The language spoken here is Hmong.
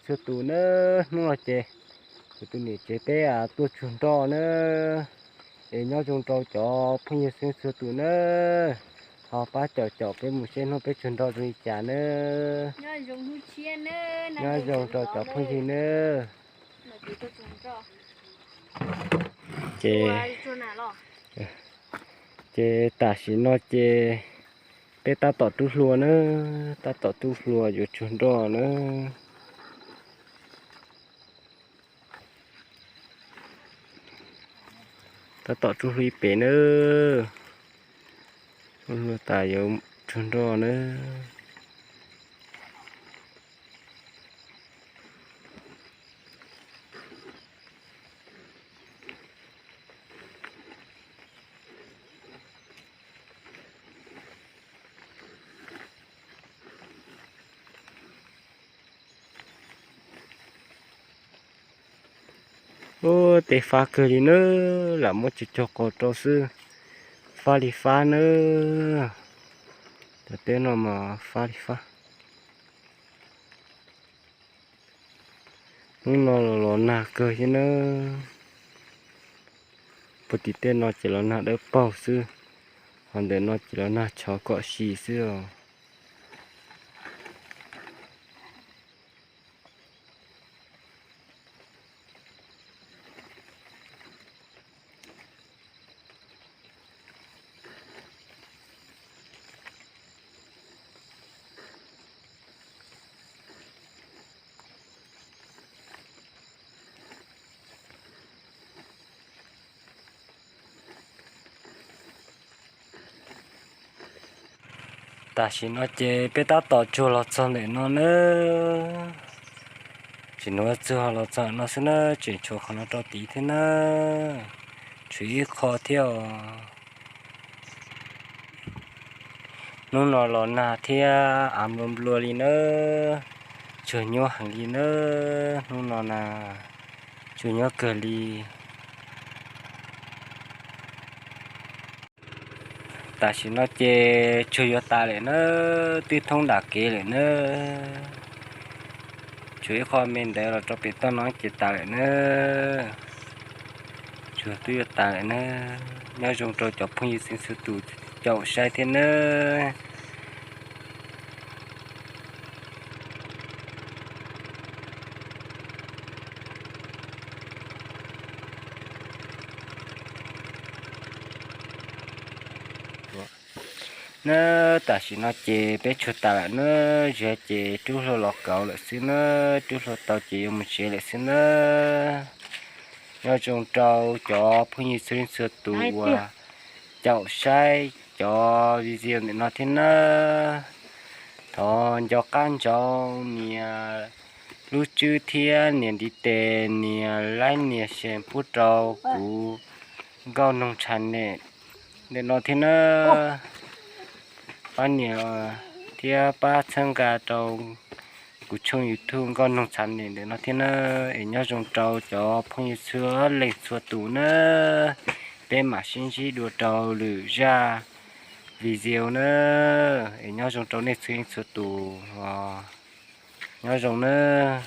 txhua tus nawb. Hnub no ces kuv tus niam tsev peb tuaj tsuag nroj nawb. Es nyob zoo rau cov phooj ywg txhua tus nawb. Ho pab caum caum peb mus seb hnub peb tsuag nroj zoo li cas nawb. Nyob zoo rau cov phooj ywg nawb. Ces, ces tam sim no ces peb tab tom rub hlua nawb, tab tom rub hlua yuav tsuag nroj nawb. Tab tom rub hlua ib pem nawb, rub hlua tas yuav tsuag nroj nawb. Ub, tej fab kawg li nawb, lam muab cog cog qos rau xwb, fab li fab nawb. Cov teb no mas fab li fab. Hnub no los los nag kawg thiab nawb. Puag tim tej no ces los nag dawb paug xwb, ho ntawm no ces los nag tshov kom si xwb os. Tam sim no ces peb tab tom tsuag los txog ntawm no nawb. Tsis nuav tsuag los txog no xwb nawb, tseem tshuav qhov no rau tid thiab nawb. Tshuav ib qho thiab os. Hnub no los nag thiab av nplua nplua li nawb. Tsuag nyuaj heev li nawb, hnub no na tsuag nyuaj kawg li. Tam sim no ces tsuag yuav tas lawm nawb, twb thoob nram kev lawm nawb. Tshuav ib qho me ntawd los rau pem toj no ces tas lawm nawb. Tsuag twb yuav tas lawm nawb. Nyob zoo rau cov phooj ywg txhua tus caum saib thiab nawb. Nawb, tam sim no ces peb tsuag tas lawm nawb, zig ces rub hlua los kauv lawm xwb nawb, rub hlua tau ces yuav mus tsev lawm xwb nawb. Nyob zoo rau cov phooj ywg txhua leej txhua tus uas caum saib cov video ntawm no thiab nawb. Thov nco qab ntsoov nias lub tswb thiab nias ntiv tes, nias like, nias share pub rau kuv Nkauj Noog channel ntawm no thiab nawb. Pab nias thiab pab txhawb nqa rau kuv tshooj YouTube Nkauj Noog channel ntawm no thiab nawb. Es nyob zoo rau cov phooj ywg txhua leej txhua tus nawb. Peb mam sib ntsib dua rau lwm zaj video nawb. Es nyob zoo rau nej txhua leej txhua tus os. Nyob zoo nawb.